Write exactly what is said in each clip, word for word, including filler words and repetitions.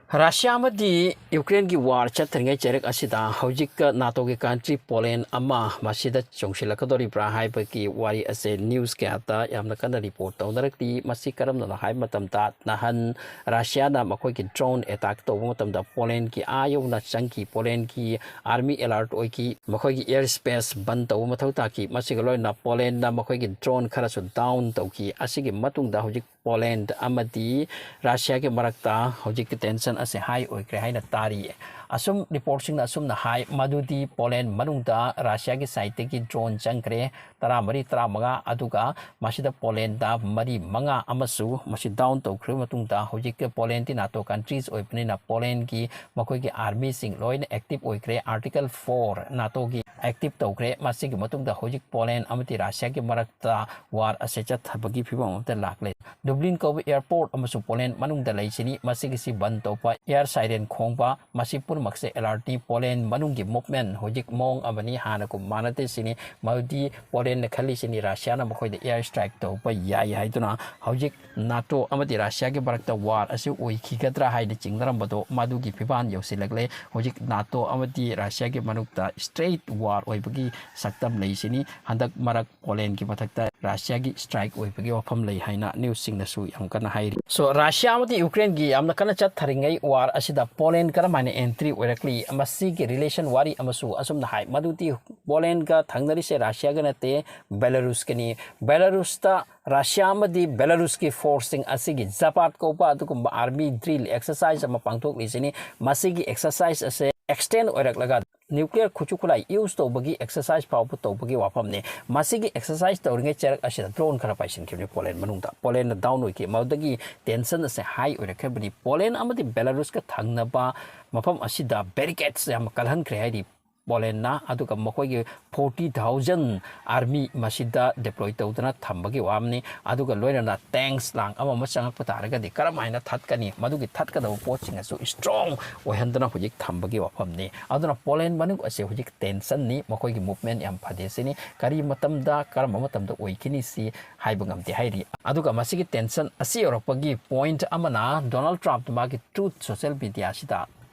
Russia ꯑꯃꯗꯤ ꯌꯨꯀ꯭ꯔꯦꯟꯒꯤ war ꯆꯠꯊꯔꯤꯉꯩ ꯆꯩꯔꯛ ꯑꯁꯤꯗ ꯍꯧꯖꯤꯛ ꯅꯥꯇꯣꯒꯤ ꯀꯟꯇ꯭ꯔꯤ ꯄꯣꯂꯦꯟ ꯑꯃ ꯃꯁꯤꯗ ꯆꯣꯡꯁꯤꯜꯂꯛꯀꯗꯧꯔꯤꯕ꯭ꯔꯥ ꯍꯥꯏꯕꯒꯤ ꯋꯥꯔꯤ ꯑꯁꯦ ꯅ꯭ꯌꯨꯁ ꯀꯌꯥꯗ ꯌꯥꯝꯅ ꯀꯟꯅ ꯔꯤꯄꯣꯔꯠ ꯇꯧꯅꯔꯛꯂꯤ꯫ ꯃꯁꯤ ꯀꯔꯝꯅꯅꯣ ꯍꯥꯏꯕ ꯃꯇꯝꯗ, ꯅꯍꯥꯟ ꯔꯁꯤꯌꯥꯅ ꯃꯈꯣꯏꯒꯤ ꯗ꯭ꯔꯣꯟ ꯑꯦꯇꯥꯛ ꯇꯧꯕ ꯃꯇꯝꯗ ꯄꯣꯂꯦꯟꯒꯤ ꯑꯥ ꯌꯧꯅ ꯆꯪꯈꯤ, ꯄꯣꯂꯦꯟꯒꯤ ꯑꯥꯔꯃꯤ ꯑꯦꯂꯔꯠ ꯑꯣꯏꯈꯤ, ꯃꯈꯣꯏꯒꯤ ꯑꯦꯌꯔ ꯁ꯭ꯄꯦꯁ ꯕꯟ ꯇꯧꯕ ꯃꯊꯧ ꯇꯥꯈꯤ꯫ ꯃꯁꯤꯒ ꯂꯣꯏꯅꯅ ꯄꯣꯂꯦꯟꯗ ꯃꯈꯣꯏꯒꯤ ꯗ꯭ꯔꯣꯟ ꯈꯔꯁꯨ ꯗꯥꯎꯟ ꯇꯧꯈꯤ꯫ ꯑꯁꯤꯒꯤ ꯃꯇꯨꯡꯗ ꯍꯧꯖꯤꯛ ꯄꯣꯂꯦꯟ ꯑꯃꯗꯤ ꯔꯁꯤꯌꯥꯒꯤ ꯃꯔꯛꯇ ꯍꯧꯖꯤꯛ ꯇꯦꯟꯁꯟ ꯑꯁꯦ ꯍꯥꯏ ꯑꯣꯏꯈ꯭ꯔꯦ ꯍꯥꯏꯅ ꯇꯥꯔꯤ꯫ ꯑꯁꯨꯝ ꯔꯤꯄꯣꯔꯠꯁꯤꯡꯅ ꯑꯁꯨꯝꯅ ꯍꯥꯏ, ꯃꯗꯨꯗꯤ ꯄꯣꯂꯦꯟ ꯃꯅꯨꯡꯗ ꯔꯁꯤꯌꯥꯒꯤ ꯁꯥꯏꯠꯇꯒꯤ ꯗ꯭ꯔꯣꯟ ꯆꯪꯈ꯭ꯔꯦ ꯇꯔꯥꯃꯔꯤ, ꯇꯔꯥꯃꯉꯥ, ꯑꯗꯨꯒ ꯃꯁꯤꯗ ꯄꯣꯂꯦꯟꯗ ꯃꯔꯤ ꯃꯉꯥ ꯑꯃꯁꯨ ꯃꯁꯤ ꯗꯥꯎꯟ ꯇꯧꯈ꯭ꯔꯕ ꯃꯇꯨꯡꯗ, ꯍꯧꯖꯤꯛ ꯄꯣꯂꯦꯟꯗꯤ ꯅꯥꯇꯣ ꯀꯟꯇ꯭ꯔꯤꯁ ꯑꯣꯏꯕꯅꯤꯅ ꯄꯣꯂꯦꯟꯒꯤ ꯃꯈꯣꯏꯒꯤ ꯑꯥꯔꯃꯤꯁꯤꯡ ꯂꯣꯏꯅ ꯑꯦꯛꯇꯤꯚ ꯑꯣꯏꯈ꯭ꯔꯦ꯫ ꯑꯥꯔꯇꯤꯀꯜ ꯐꯣꯔ ꯅꯥꯇꯣꯒꯤ ꯑꯦꯛꯇꯤꯚ ꯇꯧꯈ꯭ꯔꯦ꯫ ꯃꯁꯤꯒꯤ ꯃꯇꯨꯡꯗ ꯍꯧꯖꯤꯛ ꯄꯣꯂꯦꯟ ꯑꯃꯗꯤ ꯔꯁꯤꯌꯥꯒꯤ ꯃꯔꯛꯇ ꯋꯥꯔ ꯑꯁꯦ ꯆꯠꯊꯕꯒꯤ ꯐꯤꯕꯝ ꯑꯃꯗ ꯂꯥꯛꯂꯦ꯫ ꯗꯨꯕ꯭ꯂꯤꯟ ꯀꯧꯕ ꯑꯦꯌꯔꯄꯣꯔꯠ ꯑꯃꯁꯨ ꯄꯣꯂꯦꯟ ꯃꯅꯨꯡꯗ ꯂꯩꯁꯤꯅꯤ꯫ ꯃꯁꯤꯒꯤꯁꯤ ꯕꯟ ꯇꯧꯕ, ꯑꯦꯌꯔ ꯁꯥꯏꯔꯦꯟ ꯈꯣꯡꯕ, ꯃꯁꯤ ꯄꯨꯝꯅꯃꯛꯁꯦ ꯑꯦꯂꯔꯠꯅꯤ꯫ ꯄꯣꯂꯦꯟ ꯃꯅꯨꯡꯒꯤ ꯃꯨꯚꯃꯦꯟ ꯍꯧꯖꯤꯛ ꯃꯑꯣꯡ ꯑꯃꯅꯤ, ꯍꯥꯟꯅꯒꯨꯝ ꯃꯥꯟꯅꯗꯦ ꯁꯤꯅꯤ꯫ ꯃꯗꯨꯗꯤ ꯄꯣꯂꯦꯟꯅ ꯈꯜꯂꯤꯁꯤꯅꯤ ꯔꯁꯤꯌꯥꯅ ꯃꯈꯣꯏꯗ ꯑꯦꯌꯔ ꯁ꯭ꯇ꯭ꯔꯥꯏꯛ ꯇꯧꯕ ꯌꯥꯏ ꯍꯥꯏꯗꯨꯅ꯫ ꯍꯧꯖꯤꯛ ꯅꯥꯇꯣ ꯑꯃꯗꯤ ꯔꯁꯤꯌꯥꯒꯤ ꯃꯔꯛꯇ ꯋꯥꯔ ꯑꯁꯤ ꯑꯣꯏꯈꯤꯒꯗ꯭ꯔꯥ ꯍꯥꯏꯅ ꯆꯤꯡꯅꯔꯝꯕꯗꯣ ꯃꯗꯨꯒꯤ ꯐꯤꯕꯥꯟ ꯌꯧꯁꯤꯜꯂꯛꯂꯦ꯫ ꯍꯧꯖꯤꯛ ꯅꯥꯇꯣ ꯑꯃꯗꯤ ꯔꯁꯤꯌꯥꯒꯤ ꯃꯔꯛꯇ ꯁ꯭ꯇ꯭ꯔꯦꯠ ꯋꯥꯔ ꯑꯣꯏꯕꯒꯤ ꯁꯛꯇꯝ ꯂꯩꯁꯤꯅꯤ꯫ ꯍꯟꯗꯛ ꯃꯔꯛ ꯄꯣꯂꯦꯟꯒꯤ ꯃꯊꯛꯇ ꯔꯁꯤꯌꯥꯒꯤ ꯁ꯭ꯇ꯭ꯔꯥꯏꯛ ꯑꯣꯏꯕꯒꯤ ꯋꯥꯐꯝ ꯂꯩ ꯍꯥꯏꯅ ꯅ꯭ꯌꯨꯁꯁꯤꯡꯅꯁꯨ ꯌꯥꯝ ꯀꯟꯅ ꯍꯥꯏꯔꯤ꯫ ꯁꯣ, ꯔꯁꯤꯌꯥ ꯑꯃꯗꯤ ꯌꯨꯀ꯭ꯔꯦꯟꯒꯤ ꯌꯥꯝꯅ ꯀꯟꯅ ꯆꯠꯊꯔꯤꯉꯩ ꯋꯥꯔ ꯑꯁꯤꯗ ꯄꯣꯂꯦꯟ ꯀꯔꯝꯍꯥꯏꯅ ꯑꯦꯟꯇ꯭ꯔꯤ ꯑꯣꯏꯔꯛꯂꯤ? ꯃꯁꯤꯒꯤ ꯔꯤꯂꯦꯁꯟ ꯋꯥꯔꯤ ꯑꯃꯁꯨ ꯑꯁꯨꯝꯅ ꯍꯥꯏ, ꯃꯗꯨꯗꯤ ꯄꯣꯂꯦꯟꯒ ꯊꯪꯅꯔꯤꯁꯦ ꯔꯁꯤꯌꯥꯒ ꯅꯠꯇꯦ, ꯕꯦꯂꯥꯔꯨꯁꯀꯅꯤ꯫ ꯕꯦꯂꯥꯔꯨꯁꯇ ꯔꯁꯤꯌꯥ ꯑꯃꯗꯤ ꯕꯦꯂꯥꯔꯨꯁꯀꯤ ꯐꯣꯔꯁꯁꯤꯡ ꯑꯁꯤꯒꯤ ꯖꯄꯥꯠ ꯀꯧꯕ ꯑꯗꯨꯒꯨꯝꯕ ꯑꯥꯔꯃꯤ ꯗ꯭ꯔꯤꯜ ꯑꯦꯛꯁꯔꯁꯥꯏꯖ ꯑꯃ ꯄꯥꯡꯊꯣꯛꯂꯤꯁꯤꯅꯤ꯫ ꯃꯁꯤꯒꯤ ꯑꯦꯛꯁꯔꯁꯥꯏꯖ ꯑꯁꯦ ꯑꯦꯛꯁꯇꯦꯟ ꯑꯣꯏꯔꯛꯂꯒ ꯅ꯭ꯌꯨꯀ꯭ꯂꯤꯌꯔ ꯈꯨꯠꯁꯨ ꯈꯨꯠꯂꯥꯏ ꯌꯨꯁ ꯇꯧꯕꯒꯤ ꯑꯦꯛꯁꯔꯁꯥꯏꯖ ꯐꯥꯎꯕ ꯇꯧꯕꯒꯤ ꯋꯥꯐꯝꯅꯤ꯫ ꯃꯁꯤꯒꯤ ꯑꯦꯛꯁꯔꯁꯥꯏꯖ ꯇꯧꯔꯤꯉꯩ ꯆꯩꯔꯛ ꯑꯁꯤꯗ ꯗ꯭ꯔꯣꯟ ꯈꯔ ꯄꯥꯏꯁꯤꯟꯈꯤꯕꯅꯤ ꯄꯣꯂꯦꯟ ꯃꯅꯨꯡꯗ꯫ ꯄꯣꯂꯦꯟꯅ ꯗꯥꯎꯟ ꯑꯣꯏꯈꯤ꯫ ꯃꯗꯨꯗꯒꯤ ꯇꯦꯟꯁꯟ ꯑꯁꯦ ꯍꯥꯏ ꯑꯣꯏꯔꯛꯈꯤꯕꯅꯤ꯫ ꯄꯣꯂꯦꯟ ꯑꯃꯗꯤ ꯕꯦꯂꯥꯔꯨꯁꯀ ꯊꯪꯅꯕ ꯃꯐꯝ ꯑꯁꯤꯗ ꯕꯦꯔꯤꯀꯦꯗꯁ ꯌꯥꯝ ꯀꯜꯍꯟꯈ꯭ꯔꯦ ꯍꯥꯏꯔꯤ꯫ ꯄꯣꯂꯦꯟꯅ꯫ ꯑꯗꯨꯒ ꯃꯈꯣꯏꯒꯤ forty thousand army ꯃꯁꯤꯗ deploy ꯇꯧꯗꯨꯅ ꯊꯝꯕꯒꯤ ꯋꯥ ꯑꯃꯅꯤ꯫ ꯑꯗꯨꯒ ꯂꯣꯏꯅꯅ tanks ꯂꯥꯡ ꯑꯃ ꯑꯃ ꯆꯪꯂꯛꯄ ꯇꯥꯔꯒꯗꯤ ꯀꯔꯝ ꯍꯥꯏꯅ ꯊꯠꯀꯅꯤ, ꯃꯗꯨꯒꯤ ꯊꯠꯀꯗꯕ ꯄꯣꯠꯁꯤꯡ ꯑꯁꯨ strong ꯑꯣꯏꯍꯟꯗꯨꯅ ꯍꯧꯖꯤꯛ ꯊꯝꯕꯒꯤ ꯋꯥꯐꯝꯅꯤ꯫ ꯑꯗꯨꯅ ꯄꯣꯂꯦꯟ ꯃꯅꯨꯡ ꯑꯁꯦ ꯍꯧꯖꯤꯛ tensionꯅꯤ, ꯃꯈꯣꯏꯒꯤ movement ꯌꯥꯝ ꯐꯗꯦ ꯁꯤꯅꯤ꯫ ꯀꯔꯤ ꯃꯇꯝꯗ, ꯀꯔꯝꯕ ꯃꯇꯝꯗ ꯑꯣꯏꯈꯤꯅꯤ ꯁꯤ ꯍꯥꯏꯕ ꯉꯝꯗꯦ ꯍꯥꯏꯔꯤ꯫ ꯑꯗꯨꯒ ꯃꯁꯤꯒꯤ tension ꯑꯁꯤ ꯌꯧꯔꯛꯄꯒꯤ point ꯑꯃꯅ Donald Trumpꯅ ꯃꯥꯒꯤ Truth social mediaꯁꯤꯗ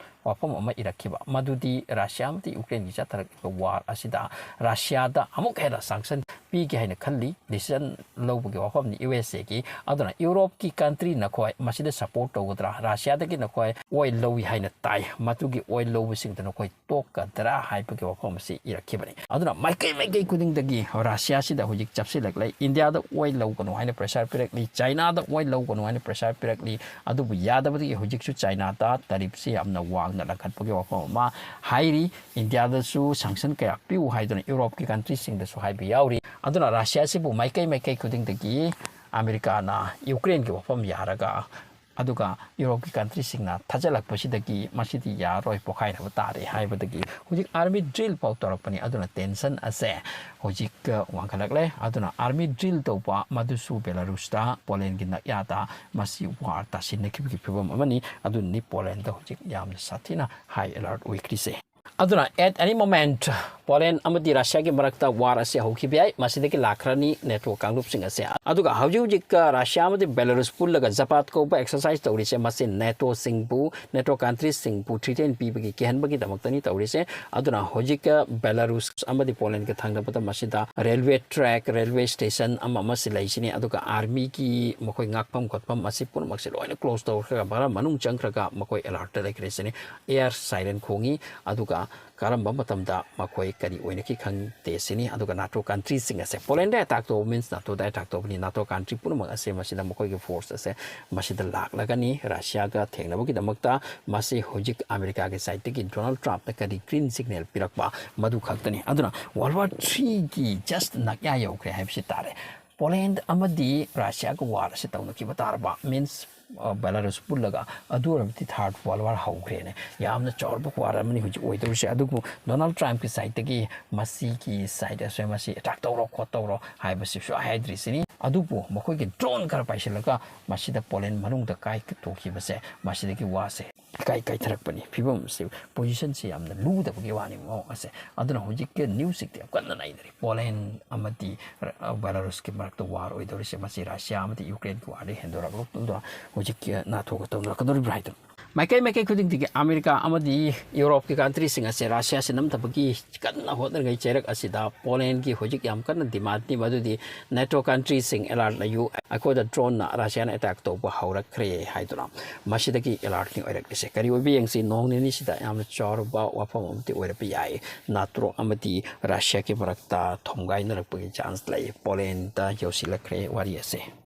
ꯋꯥꯐꯝ ꯑꯃ ꯏꯔꯛꯈꯤꯕ, ꯃꯗꯨꯗꯤ ꯔꯁꯤꯌꯥ ꯑꯃꯗꯤ ꯌꯨꯀ꯭ꯔꯦꯟꯒꯤ ꯆꯠꯊꯔꯛꯂꯤꯕ war ꯑꯁꯤꯗ ꯔꯁꯤꯌꯥꯗ ꯑꯃꯨꯛ ꯍꯦꯟꯅ sanction ꯄꯤꯒꯦ ꯍꯥꯏꯅ ꯈꯜꯂꯤ, decision ꯂꯧꯕꯒꯤ ꯋꯥꯐꯝꯅꯤ ꯌꯨ ꯑꯦꯁ ꯑꯦꯒꯤ꯫ ꯑꯗꯨꯅ ꯌꯨꯔꯣꯞꯀꯤ country ꯅꯈꯣꯏ ꯃꯁꯤꯗ support ꯇꯧꯒꯗ꯭ꯔꯥ? ꯔꯁꯤꯌꯥꯗꯒꯤ ꯅꯈꯣꯏ oil ꯂꯧꯏ ꯍꯥꯏꯅ ꯇꯥꯏ, ꯃꯗꯨꯒꯤ oil ꯂꯧꯕꯁꯤꯡꯗꯨ ꯅꯈꯣꯏ ꯇꯣꯛꯀꯗ꯭ꯔꯥ ꯍꯥꯏꯕꯒꯤ ꯋꯥꯐꯝ ꯑꯁꯤ ꯏꯔꯛꯈꯤꯕꯅꯤ꯫ ꯑꯗꯨꯅ ꯃꯥꯏꯀꯩ ꯃꯥꯏꯀꯩ ꯈꯨꯗꯤꯡꯗꯒꯤ ꯔꯁꯤꯌꯥꯁꯤꯗ ꯍꯧꯖꯤꯛ ꯆꯞꯁꯤꯜꯂꯛꯂꯦ꯫ ꯏꯟꯗꯤꯌꯥꯗ oil ꯂꯧꯒꯅꯨ ꯍꯥꯏꯅ pressure ꯄꯤꯔꯛꯂꯤ, ꯆꯥꯏꯅꯥꯗ oil ꯂꯧꯒꯅꯨ ꯍꯥꯏꯅ pressure ꯄꯤꯔꯛꯂꯤ꯫ ꯑꯗꯨꯕꯨ ꯌꯥꯗꯕꯗꯒꯤ ꯍꯧꯖꯤꯛꯁꯨ ꯆꯥꯏꯅꯥꯗ tariffꯁꯤ ꯌꯥꯝꯅ ꯋꯥꯡꯅ ꯂꯪꯈꯠꯄꯒꯤ ꯋꯥꯐꯝ ꯑꯃ ꯍꯥꯏꯔꯤ꯫ ꯏꯟꯗꯤꯌꯥꯗꯁꯨ sanction ꯀꯌꯥ ꯄꯤꯌꯨ ꯍꯥꯏꯗꯨꯅ ꯌꯨꯔꯣꯞꯀꯤ countryꯁꯤꯡꯗꯁꯨ ꯍꯥꯏꯕ ꯌꯥꯎꯔꯤ꯫ ꯑꯗꯨꯅ ꯔꯁꯤꯌꯥꯁꯤꯕꯨ ꯃꯥꯏꯀꯩ ꯃꯥꯏꯀꯩ ꯈꯨꯗꯤꯡꯗꯒꯤ ꯑꯃꯦꯔꯤꯀꯥꯅ ꯌꯨꯀ꯭ꯔꯦꯟꯒꯤ ꯋꯥꯐꯝ ꯌꯥꯔꯒ, ꯑꯗꯨꯒ ꯌꯨꯔꯣꯞꯀꯤ countryꯁꯤꯡꯅ ꯊꯥꯖꯤꯜꯂꯛꯄꯁꯤꯗꯒꯤ ꯃꯁꯤꯗꯤ ꯌꯥꯔꯔꯣꯏ, ꯄꯣꯈꯥꯏꯅꯕ ꯇꯥꯔꯦ ꯍꯥꯏꯕꯗꯒꯤ ꯍꯧꯖꯤꯛ army drill ꯐꯥꯎ ꯇꯧꯔꯛꯄꯅꯤ꯫ ꯑꯗꯨꯅ tension ꯑꯁꯦ ꯍꯧꯖꯤꯛ, ꯑ, ꯋꯥꯡꯈꯠꯂꯛꯂꯦ꯫ ꯑꯗꯨꯅ army drill ꯇꯧꯕ ꯃꯗꯨꯁꯨ ꯕꯦꯂꯥꯔꯨꯁꯇ, ꯄꯣꯂꯦꯟꯒꯤ ꯅꯛꯌꯥꯗ ꯃꯁꯤ war ꯇꯥꯁꯤꯟꯅꯈꯤꯕꯒꯤ ꯐꯤꯕꯝ ꯑꯃꯅꯤ꯫ ꯑꯗꯨꯅꯅꯤ ꯄꯣꯂꯦꯟꯗ ꯍꯧꯖꯤꯛ ꯌꯥꯝꯅ ꯁꯥꯊꯤꯅ high alert ꯑꯣꯏꯈ꯭ꯔꯤꯁꯦ꯫ ꯑꯗꯨꯅ at any moment ꯄꯣꯂꯦꯟ ꯑꯃꯗꯤ ꯔꯁꯤꯌꯥꯒꯤ ꯃꯔꯛꯇ war ꯑꯁꯤ ꯍꯧꯈꯤꯕ ꯌꯥꯏ꯫ ꯃꯁꯤꯗꯒꯤ ꯂꯥꯛꯈ꯭ꯔꯅꯤ ꯅꯦꯇꯣ ꯀꯥꯡꯂꯨꯞꯁꯤꯡ ꯑꯁꯦ꯫ ꯑꯗꯨꯒ ꯍꯧꯖꯤꯛ ꯍꯧꯖꯤꯛ ꯔꯁꯤꯌꯥ ꯑꯃꯗꯤ ꯕꯦꯂꯥꯔꯨꯁ ꯄꯨꯜꯂꯒ ꯖꯄꯥꯠ ꯀꯧꯕ exercise ꯇꯧꯔꯤꯁꯦ, ꯃꯁꯤ ꯅꯦꯇꯣꯁꯤꯡꯕꯨ, ꯅꯦꯇꯣ countryꯁꯤꯡꯕꯨ threaten ꯄꯤꯕꯒꯤ, ꯀꯤꯍꯟꯕꯒꯤꯗꯃꯛꯇꯅꯤ ꯇꯧꯔꯤꯁꯦ꯫ ꯑꯗꯨꯅ ꯍꯧꯖꯤꯛ ꯕꯦꯂꯥꯔꯨꯁ ꯑꯃꯗꯤ ꯄꯣꯂꯦꯟꯒ ꯊꯪꯅꯕꯗ ꯃꯁꯤꯗ railway track, railway station ꯑꯃ ꯑꯃꯁꯤ ꯂꯩꯁꯤꯅꯤ꯫ ꯑꯗꯨꯒ armyꯒꯤ ꯃꯈꯣꯏ ꯉꯥꯛꯐꯝ ꯈꯣꯠꯐꯝ ꯑꯁꯤ ꯄꯨꯝꯅꯃꯛꯁꯦ ꯂꯣꯏꯅ close ꯇꯧꯈ꯭ꯔꯒ, ꯃꯔꯝ ꯃꯅꯨꯡ ꯆꯪꯈ꯭ꯔꯒ ꯃꯈꯣꯏ alert ꯂꯩꯈ꯭ꯔꯤꯁꯤꯅꯤ꯫ Air siren ꯈꯣꯡꯉꯤ꯫ ꯑꯗꯨꯒ ꯀꯔꯝꯕ ꯃꯇꯝꯗ ꯃꯈꯣꯏ ꯀꯔꯤ ꯑꯣꯏꯅꯈꯤ ꯈꯪꯗꯦ ꯁꯤꯅꯤ꯫ ꯑꯗꯨꯒ ꯅꯥꯇꯣ countryꯁꯤꯡ ꯑꯁꯦ, ꯄꯣꯂꯦꯟꯗ attack ꯇꯧꯕ means ꯅꯥꯇꯣꯗ attack ꯇꯧꯕꯅꯤ꯫ ꯅꯥꯇꯣ country ꯄꯨꯝꯅꯃꯛ ꯑꯁꯦ ꯃꯁꯤꯗ ꯃꯈꯣꯏꯒꯤ force ꯑꯁꯦ ꯃꯁꯤꯗ ꯂꯥꯛꯂꯒꯅꯤ꯫ ꯔꯁꯤꯌꯥꯒ ꯊꯦꯡꯅꯕꯒꯤꯗꯃꯛꯇ ꯃꯁꯤ ꯍꯧꯖꯤꯛ ꯑꯃꯦꯔꯤꯀꯥꯒꯤ sideꯇꯒꯤ ꯗꯣꯅꯥꯜꯗ ꯇ꯭ꯔꯝꯞꯅ ꯀꯔꯤ green signal ꯄꯤꯔꯛꯄ, ꯃꯗꯨ ꯈꯛꯇꯅꯤ꯫ ꯑꯗꯨꯅ World War Threeꯒꯤ just ꯅꯛꯌꯥ ꯌꯧꯈ꯭ꯔꯦ ꯍꯥꯏꯕꯁꯤ ꯇꯥꯔꯦ꯫ ꯄꯣꯂꯦꯟ ꯑꯃꯗꯤ ꯔꯁꯤꯌꯥꯒ war ꯑꯁꯤ ꯇꯧꯅꯈꯤꯕ ꯇꯥꯔꯕ means ꯕꯦꯂꯥꯔꯨꯁ ꯄꯨꯜꯂꯒ꯫ ꯑꯗꯨ ꯑꯣꯏꯔꯕꯗꯤ ꯊꯥꯔꯠ ꯋꯥꯔꯜ ꯋꯥꯔ ꯍꯧꯈ꯭ꯔꯦꯅꯦ꯫ ꯌꯥꯝꯅ ꯆꯥꯎꯔꯕ ꯋꯥꯔ ꯑꯃꯅꯤ ꯍꯧꯖꯤꯛ ꯑꯣꯏꯗꯧꯔꯤꯁꯦ꯫ ꯑꯗꯨꯕꯨ ꯗꯣꯅꯥꯜꯗ ꯇ꯭ꯔꯝꯞꯀꯤ ꯁꯥꯏꯠꯇꯒꯤ ꯃꯁꯤꯒꯤ ꯁꯥꯏꯠ ꯑꯁꯦ, ꯃꯁꯤ ꯑꯦꯇꯥꯛ ꯇꯧꯔꯣ ꯈꯣꯠꯇꯧꯔꯣ ꯍꯥꯏꯕꯁꯤ ꯁꯨꯛꯍꯥꯏ ꯍꯥꯏꯗ꯭ꯔꯤꯁꯤꯅꯤ꯫ ꯑꯗꯨꯕꯨ ꯃꯈꯣꯏꯒꯤ ꯗ꯭ꯔꯣꯟ ꯈꯔ ꯄꯥꯏꯁꯤꯜꯂꯒ ꯃꯁꯤꯗ ꯄꯣꯂꯦꯟ ꯃꯅꯨꯡꯗ ꯀꯥꯏ ꯇꯣꯛꯈꯤꯕꯁꯦ, ꯃꯁꯤꯗꯒꯤ ꯋꯥꯁꯦ ꯏꯀꯥꯏ ꯀꯥꯏꯊꯔꯛꯄꯅꯤ꯫ ꯐꯤꯕꯝꯁꯤ, ꯄꯣꯖꯤꯁꯟꯁꯤ ꯌꯥꯝꯅ ꯂꯨꯗꯕꯒꯤ ꯋꯥꯅꯤ ꯃꯑꯣꯡ ꯑꯁꯦ꯫ ꯑꯗꯨꯅ ꯍꯧꯖꯤꯛꯀꯤ ꯅ꯭ꯌꯨꯁꯁꯤꯡꯗꯤ ꯌꯥꯝ ꯀꯟꯅ ꯅꯩꯅꯔꯤ꯫ ꯄꯣꯂꯦꯟ ꯑꯃꯗꯤ ꯕꯦꯂꯥꯔꯨꯁꯀꯤ ꯃꯔꯛꯇ ꯋꯥꯔ ꯑꯣꯏꯗꯧꯔꯤꯁꯦ, ꯃꯁꯤ ꯔꯁꯤꯌꯥ ꯑꯃꯗꯤ ꯌꯨꯀ꯭ꯔꯦꯟꯒꯤ ꯋꯥꯔꯗꯒꯤ ꯍꯦꯟꯗꯣꯔꯛꯂꯛꯇꯨꯅ ꯍꯧꯖꯤꯛꯀꯤ ꯅꯥꯇꯣꯒ ꯇꯧꯅꯔꯛꯀꯗꯧꯔꯤꯕ꯭ꯔꯥ ꯍꯥꯏꯗꯨꯅ꯫ ꯃꯥꯏꯀꯩ ꯃꯥꯏꯀꯩ ꯈꯨꯗꯤꯡꯗꯒꯤ ꯑꯃꯦꯔꯤꯀꯥ ꯑꯃꯗꯤ ꯌꯨꯔꯣꯞꯀꯤ ꯀꯟꯇ꯭ꯔꯤꯁꯤꯡ ꯑꯁꯦ ꯔꯁꯤꯌꯥꯁꯤ ꯅꯝꯊꯕꯒꯤ ꯀꯟꯅ ꯍꯣꯠꯅꯔꯤꯉꯩ ꯆꯩꯔꯛ ꯑꯁꯤꯗ ꯄꯣꯂꯦꯟꯒꯤ ꯍꯧꯖꯤꯛ ꯌꯥꯝ ꯀꯟꯅ ꯗꯤꯃꯥꯟꯅꯤ, ꯃꯗꯨꯗꯤ ꯅꯦꯇꯣ ꯀꯟꯇ꯭ꯔꯤꯁꯤꯡ ꯑꯦꯂꯥꯔꯠ ꯂꯩꯌꯨ, ꯑꯩꯈꯣꯏꯗ ꯗ꯭ꯔꯣꯟꯅ ꯔꯁꯤꯌꯥꯅ ꯑꯦꯇꯥꯛ ꯇꯧꯕ ꯍꯧꯔꯛꯈ꯭ꯔꯦ ꯍꯥꯏꯗꯨꯅ꯫ ꯃꯁꯤꯗꯒꯤ ꯑꯦꯂꯥꯔꯠꯅꯤ ꯑꯣꯏꯔꯛꯂꯤꯁꯦ꯫ ꯀꯔꯤ ꯑꯣꯏꯕ ꯌꯦꯡꯁꯤ, ꯅꯣꯡ ꯅꯤꯅꯤꯁꯤꯗ ꯌꯥꯝꯅ ꯆꯥꯎꯔꯕ ꯋꯥꯐꯝ ꯑꯃꯗꯤ ꯑꯣꯏꯔꯛꯄ ꯌꯥꯏ꯫ ꯅꯥꯇꯣ ꯑꯃꯗꯤ ꯔꯁꯤꯌꯥꯒꯤ ꯃꯔꯛꯇ ꯊꯣꯝꯒꯥꯏꯅꯔꯛꯄꯒꯤ ꯆꯥꯟꯁ ꯂꯩ꯫ ꯄꯣꯂꯦꯟꯗ ꯌꯧꯁꯤꯜꯂꯛꯈ꯭ꯔꯦ ꯋꯥꯔꯤ ꯑꯁꯦ꯫